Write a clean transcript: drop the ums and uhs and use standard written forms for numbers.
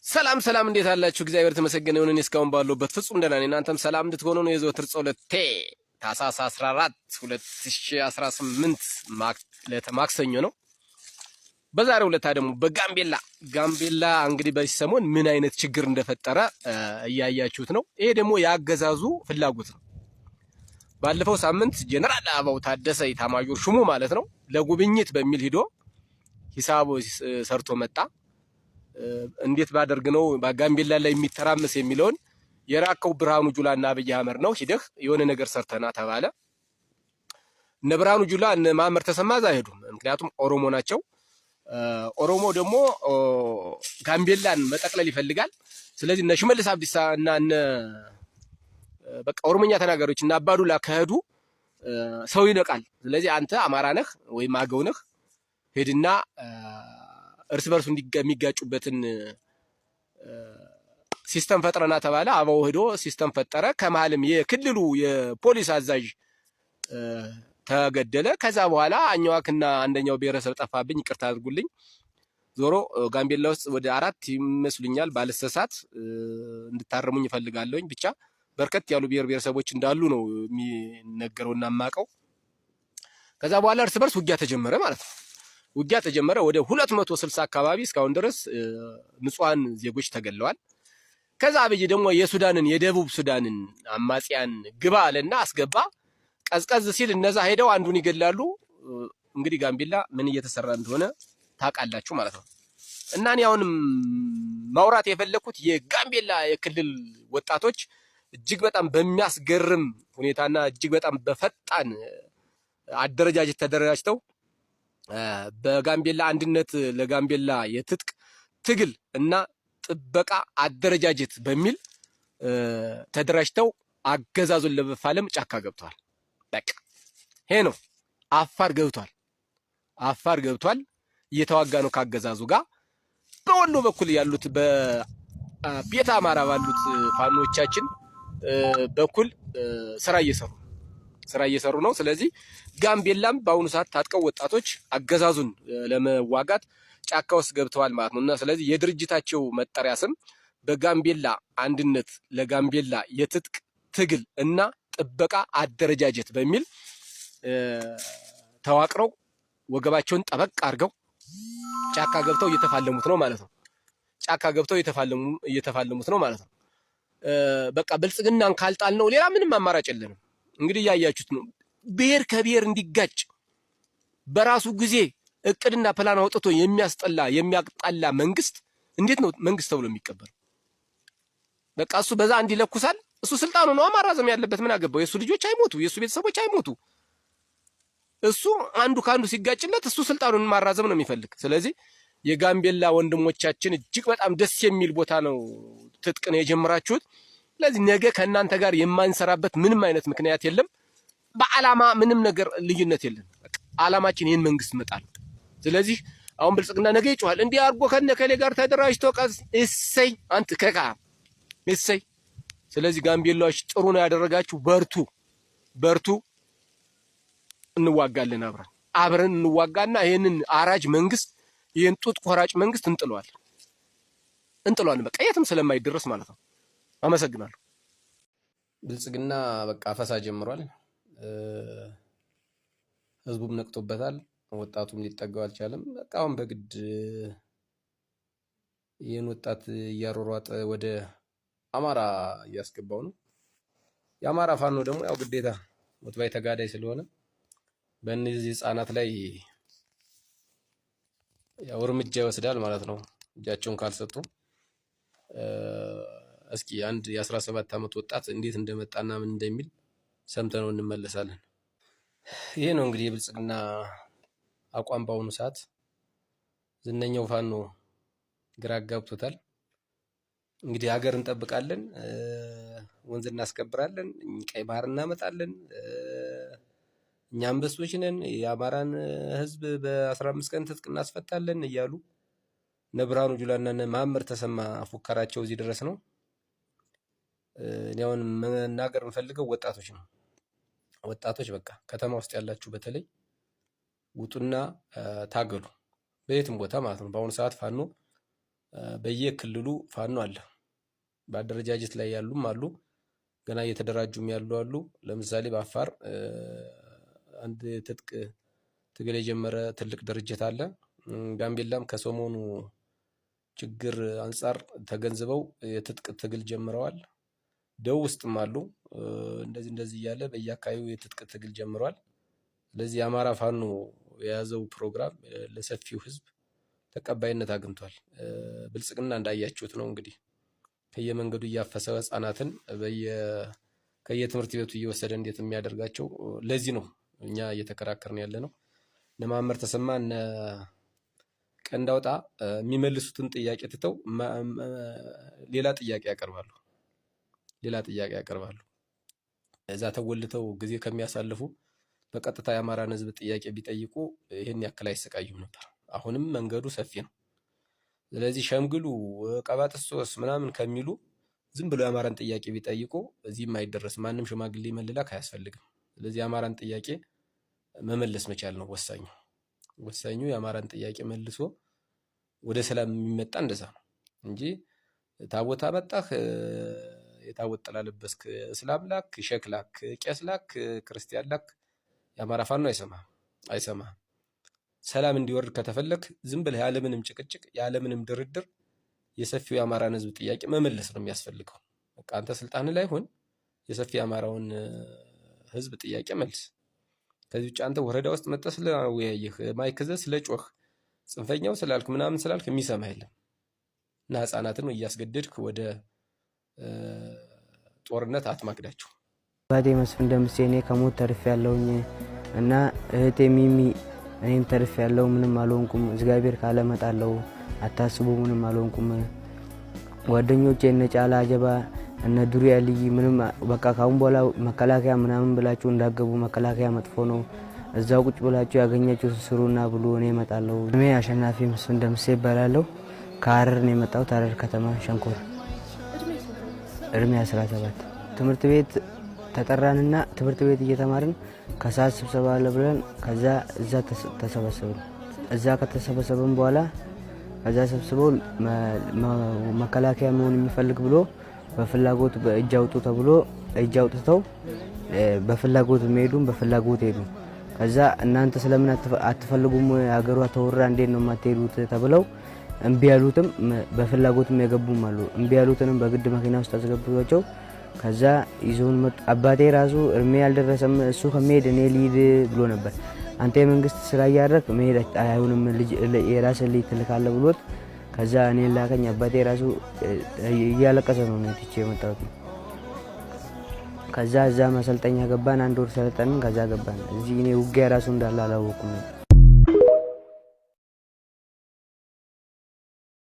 ሰላም ሰላም፣ እንዴት አላችሁ? እግዚአብሔር የተመሰገነ ይሁን። እኔ እስካሁን ባለሁበት ፍጹም ደህና ነኝ። እናንተም ሰላም እንድትሆኑ ነው የዘወትር ጸሎቴ። ታህሳስ 14 2018 ዕለተ ማክሰኞ ነው። በዛሬው ዕለት ደግሞ በጋምቤላ፣ ጋምቤላ እንግዲህ በዚህ ሰሞን ምን አይነት ችግር እንደፈጠረ እያያችሁት ነው። ይሄ ደግሞ የአገዛዙ ፍላጎት ነው። ባለፈው ሳምንት ጀነራል አበባው ታደሰ ኢታማዦር ሹሙ ማለት ነው ለጉብኝት በሚል ሂዶ ሂሳብ ሰርቶ መጣ። እንዴት ባደርግ ነው በጋምቤላ ላይ የሚተራመስ የሚለውን የራከው ብርሃኑ ጁላ እና አብይ አህመድ ነው። ሂደህ የሆነ ነገር ሰርተና ተባለ። እነ ብርሃኑ ጁላ እነ ማመር ተሰማ እዛ አይሄዱም። ምክንያቱም ኦሮሞ ናቸው። ኦሮሞ ደግሞ ጋምቤላን መጠቅለል ይፈልጋል። ስለዚህ እነ ሽመልስ አብዲሳ እና እነ በቃ ኦሮሞኛ ተናጋሪዎች እና አባዱላ ከሄዱ ሰው ይነቃል። ስለዚህ አንተ አማራ ነህ ወይም አገው ነህ፣ ሄድና እርስ በርሱ የሚጋጩበትን system ፈጥረና ተባለ። አበባው ሄዶ system ፈጠረ። ከመሀልም የክልሉ የፖሊስ አዛዥ ተገደለ። ከዛ በኋላ አኝዋክና አንደኛው ብሔረሰብ ጠፋብኝ፣ ይቅርታ አድርጉልኝ። ዞሮ ጋምቤላ ውስጥ ወደ አራት ይመስሉኛል፣ ባልሰሳት እንድታረሙኝ እፈልጋለሁኝ። ብቻ በርከት ያሉ ብሔር ብሔረሰቦች እንዳሉ ነው የሚነገረውና የማውቀው። ከዛ በኋላ እርስ በርስ ውጊያ ተጀመረ ማለት ነው። ውጊያ ተጀመረ። ወደ 260 አካባቢ እስካሁን ድረስ ንጹሐን ዜጎች ተገለዋል። ከዛ አብይ ደግሞ የሱዳንን የደቡብ ሱዳንን አማጽያን ግባ አለና አስገባ። ቀዝቀዝ ሲል እነዛ ሄደው አንዱን ይገላሉ። እንግዲህ ጋምቤላ ምን እየተሰራ እንደሆነ ታውቃላችሁ ማለት ነው። እና እኔ አሁንም ማውራት የፈለኩት የጋምቤላ የክልል ወጣቶች እጅግ በጣም በሚያስገርም ሁኔታና እጅግ በጣም በፈጣን አደረጃጀት ተደራጅተው በጋምቤላ አንድነት ለጋምቤላ የትጥቅ ትግል እና ጥበቃ አደረጃጀት በሚል ተደራጅተው አገዛዙን ለመፋለም ጫካ ገብተዋል። በቃ ይሄ ነው። አፋር ገብቷል። አፋር ገብቷል። እየተዋጋ ነው ካገዛዙ ጋር። በወሎ በኩል ያሉት በቤተ አማራ ባሉት ፋኖቻችን በኩል ስራ እየሰሩ ነው። ስለዚህ ጋምቤላም በአሁኑ ሰዓት ታጥቀው ወጣቶች አገዛዙን ለመዋጋት ጫካ ውስጥ ገብተዋል ማለት ነው። እና ስለዚህ የድርጅታቸው መጠሪያ ስም በጋምቤላ አንድነት ለጋምቤላ የትጥቅ ትግል እና ጥበቃ አደረጃጀት በሚል ተዋቅረው ወገባቸውን ጠበቅ አድርገው ጫካ ገብተው እየተፋለሙት ነው ማለት ነው። ጫካ ገብተው እየተፋለሙት ነው ማለት ነው። በቃ ብልጽግናን ካልጣልነው ሌላ ምንም አማራጭ የለንም። እንግዲህ እያያችሁት ነው። ብሔር ከብሔር እንዲጋጭ በራሱ ጊዜ እቅድና ፕላን አውጥቶ የሚያስጠላ የሚያጣላ መንግስት እንዴት ነው መንግስት ተብሎ የሚቀበለው? በቃ እሱ በዛ እንዲለኩሳል። እሱ ስልጣኑ ነው ማራዘም ያለበት። ምን አገባው? የእሱ ልጆች አይሞቱ፣ የእሱ ቤተሰቦች አይሞቱ። እሱ አንዱ ከአንዱ ሲጋጭለት እሱ ስልጣኑን ማራዘም ነው የሚፈልግ። ስለዚህ የጋምቤላ ወንድሞቻችን እጅግ በጣም ደስ የሚል ቦታ ነው ትጥቅ ነው የጀመራችሁት። ስለዚህ ነገ ከእናንተ ጋር የማንሰራበት ምንም አይነት ምክንያት የለም። በዓላማ ምንም ነገር ልዩነት የለም። በቃ ዓላማችን ይህን መንግስት መጣል። ስለዚህ አሁን ብልጽግና ነገ ይጮሃል፣ እንዲህ አድርጎ ከነከሌ ጋር ተደራጅቶ ቀስ እሰይ አንተ ከካ እሰይ። ስለዚህ ጋምቤላዎች ጥሩ ነው ያደረጋችሁ፣ በርቱ በርቱ፣ እንዋጋለን፣ አብረን አብረን እንዋጋና ይህንን አራጅ መንግስት፣ ይህን ጡት ቆራጭ መንግስት እንጥለዋለን እንጥለዋለን። በቃ የትም ስለማይደረስ ማለት ነው። አመሰግናለሁ። ብልጽግና በቃ አፈሳ ጀምሯል። ህዝቡም ነቅቶበታል። ወጣቱም ሊጠጋው አልቻለም። በቃ አሁን በግድ ይህን ወጣት እያሯሯጠ ወደ አማራ እያስገባው ነው። የአማራ ፋኖ ደግሞ ያው ግዴታ ሞት ባይ ተጋዳይ ስለሆነ በእነዚህ ህፃናት ላይ ያው እርምጃ ይወስዳል ማለት ነው፣ እጃቸውን ካልሰጡ። እስኪ አንድ የ17 ዓመት ወጣት እንዴት እንደመጣና ምን እንደሚል ሰምተነው እንመለሳለን። ይሄ ነው እንግዲህ የብልጽግና አቋም በአሁኑ ሰዓት። ዝነኛው ፋኖ ግራ አጋብቶታል። እንግዲህ ሀገር እንጠብቃለን፣ ወንዝ እናስከብራለን፣ ቀይ ባህር እናመጣለን፣ እኛ አንበሶች ነን፣ የአማራን ህዝብ በ15 ቀን ትጥቅ እናስፈታለን እያሉ እነ ብርሃኑ ጁላና እነ መሐመድ ተሰማ ፉከራቸው እዚህ ድረስ ነው። እኔ አሁን መናገር የምፈልገው ወጣቶች ነው። ወጣቶች በቃ ከተማ ውስጥ ያላችሁ በተለይ ውጡና ታገሉ፣ በየትም ቦታ ማለት ነው። በአሁኑ ሰዓት ፋኖ በየክልሉ ፋኖ አለ። በአደረጃጀት ላይ ያሉም አሉ፣ ገና እየተደራጁም ያሉ አሉ። ለምሳሌ በአፋር አንድ ትጥቅ ትግል የጀመረ ትልቅ ድርጅት አለ። ጋምቤላም ከሰሞኑ ችግር አንጻር ተገንዝበው የትጥቅ ትግል ጀምረዋል። ደቡብ ውስጥም አሉ። እንደዚህ እንደዚህ እያለ በየአካባቢው የትጥቅ ትግል ጀምረዋል። ስለዚህ የአማራ ፋኖ የያዘው ፕሮግራም ለሰፊው ሕዝብ ተቀባይነት አግኝቷል። ብልጽግና እንዳያችሁት ነው እንግዲህ ከየመንገዱ እያፈሰ ህጻናትን ከየትምህርት ቤቱ እየወሰደ እንዴት የሚያደርጋቸው። ለዚህ ነው እኛ እየተከራከርን ያለ ነው። እነ መሐመድ ተሰማ፣ እነ ቀንዳውጣ የሚመልሱትን ጥያቄ ትተው ሌላ ጥያቄ ያቀርባሉ። ሌላ ጥያቄ ያቀርባሉ። እዛ ተወልተው ጊዜ ከሚያሳልፉ በቀጥታ የአማራን ህዝብ ጥያቄ ቢጠይቁ ይህን ያክል አይሰቃዩም ነበር። አሁንም መንገዱ ሰፊ ነው። ስለዚህ ሸምግሉ፣ ቀባጥሶስ ምናምን ከሚሉ ዝም ብሎ የአማራን ጥያቄ ቢጠይቁ እዚህም አይደረስም። ማንም ሽማግሌ መላክ አያስፈልግም። ስለዚህ የአማራን ጥያቄ መመለስ መቻል ነው ወሳኙ። ወሳኙ የአማራን ጥያቄ መልሶ ወደ ሰላም የሚመጣ እንደዛ ነው እንጂ ታቦት አመጣህ፣ የታቦት ጥላ ለበስክ፣ እስላም ላክ፣ ሼክ ላክ፣ ቄስ ላክ፣ ክርስቲያን ላክ፣ የአማራ ፋኖ አይሰማህም አይሰማህም። ሰላም እንዲወርድ ከተፈለክ ዝም ብለህ ያለምንም ጭቅጭቅ ያለምንም ድርድር የሰፊው የአማራን ህዝብ ጥያቄ መመለስ ነው የሚያስፈልገው። በቃ አንተ ስልጣን ላይ ሁን፣ የሰፊ የአማራውን ህዝብ ጥያቄ መልስ። ከዚህ ውጭ አንተ ወረዳ ውስጥ መጥተህ ስለወያየህ፣ ማይክ ይዘህ ስለጮህ፣ ጽንፈኛው ስላልክ ምናምን ስላልክ የሚሰማ የለም። እና ህፃናትን እያስገደድክ ወደ ጦርነት አትማግዳቸው። አባቴ መስፍን ደምሴ፣ እኔ ከሞት ተርፌ ያለውኝ እና እህቴ ሚሚ፣ እኔም ተርፌ ያለው፣ ምንም አልሆንኩም። እግዚአብሔር ካለ እመጣለሁ፣ አታስቡ፣ ምንም አልሆንኩም። ጓደኞቼ እነ ጫላ አጀባ፣ እነ ዱሪ አልይ፣ ምንም በቃ ካሁን በኋላ መከላከያ ምናምን ብላችሁ እንዳገቡ፣ መከላከያ መጥፎ ነው። እዛው ቁጭ ብላችሁ ያገኛችሁ ስሩና ብሉ፣ እኔ እመጣለሁ። እኔ አሸናፊ መስፍን ደምሴ ይባላለሁ። ከሀረር ነው የመጣሁት፣ ሀረር ከተማ ሸንኮር። እድሜ 17። ትምህርት ቤት ተጠራንና ትምህርት ቤት እየተማርን ከሰዓት ስብሰባ አለ ብለን ከዛ እዛ ተሰበሰብን። እዛ ከተሰበሰብን በኋላ ከዛ ሰብስበው መከላከያ መሆን የሚፈልግ ብሎ በፍላጎት በእጅ አውጡ ተብሎ እጅ አውጥተው በፍላጎት የሚሄዱም በፍላጎት ሄዱ። ከዛ እናንተ ስለምን አትፈልጉም? ሀገሯ ተወራ፣ እንዴት ነው የማትሄዱት? ተብለው እምቢ ያሉትም በፍላጎትም የገቡም አሉ። እምቢ ያሉትንም በግድ መኪና ውስጥ አስገብቷቸው ከዛ ይዘውን መጡ። አባቴ ራሱ እድሜ ያልደረሰም፣ እሱ ከመሄድ እኔ ልሂድ ብሎ ነበር። አንተ የመንግስት ስራ እያደረግ መሄድ አይሆንም፣ የራስን ልጅ ትልካለህ ብሎት ከዛ እኔ ላከኝ። አባቴ ራሱ እያለቀሰ ነው እኔ ትቼ የመጣሁት። ከዛ እዛ ማሰልጠኛ ገባን። አንድ ወር ሰለጠንን። ከዛ ገባን። እዚህ እኔ ውጊያ ራሱ እንዳለ አላወኩም።